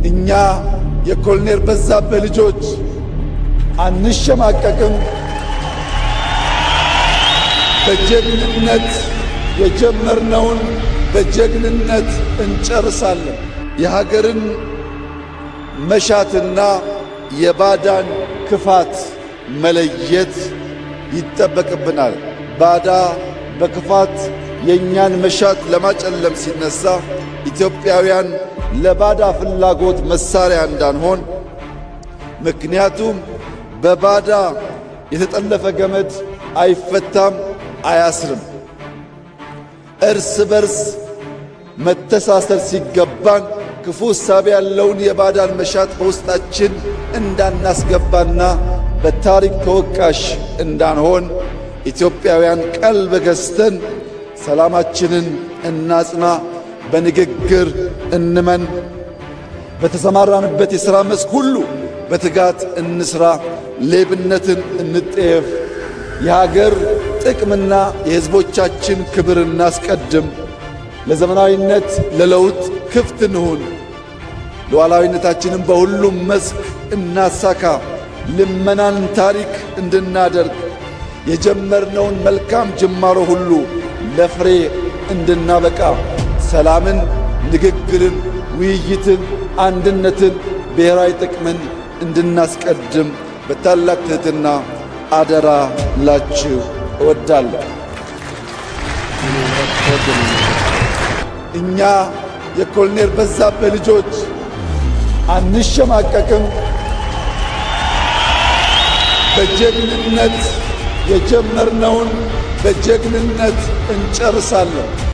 እኛ የኮሎኔል በዛብህ ልጆች አንሸማቀቅም። በጀግንነት የጀመርነውን በጀግንነት እንጨርሳለን። የሀገርን መሻትና የባዳን ክፋት መለየት ይጠበቅብናል። ባዳ በክፋት የእኛን መሻት ለማጨለም ሲነሳ ኢትዮጵያውያን ለባዳ ፍላጎት መሳሪያ እንዳንሆን፣ ምክንያቱም በባዳ የተጠለፈ ገመድ አይፈታም፣ አያስርም። እርስ በርስ መተሳሰር ሲገባን ክፉ እሳቤ ያለውን የባዳን መሻት በውስጣችን እንዳናስገባና በታሪክ ተወቃሽ እንዳንሆን ኢትዮጵያውያን ቀልብ ገዝተን ሰላማችንን እናጽና፣ በንግግር እንመን፣ በተሰማራንበት የሥራ መስክ ሁሉ በትጋት እንስራ፣ ሌብነትን እንጠየፍ፣ የሀገር ጥቅምና የሕዝቦቻችን ክብር እናስቀድም፣ ለዘመናዊነት ለለውጥ ክፍት እንሁን፣ ሉዓላዊነታችንን በሁሉም መስክ እናሳካ፣ ልመናን ታሪክ እንድናደርግ የጀመርነውን መልካም ጅማሮ ሁሉ ለፍሬ እንድናበቃ ሰላምን፣ ንግግርን፣ ውይይትን፣ አንድነትን፣ ብሔራዊ ጥቅምን እንድናስቀድም በታላቅ ትሕትና አደራ ላችሁ እወዳለሁ። እኛ የኮሎኔል በዛብህ ልጆች አንሸማቀቅም። በጀግንነት የጀመርነውን በጀግንነት እንጨርሳለን።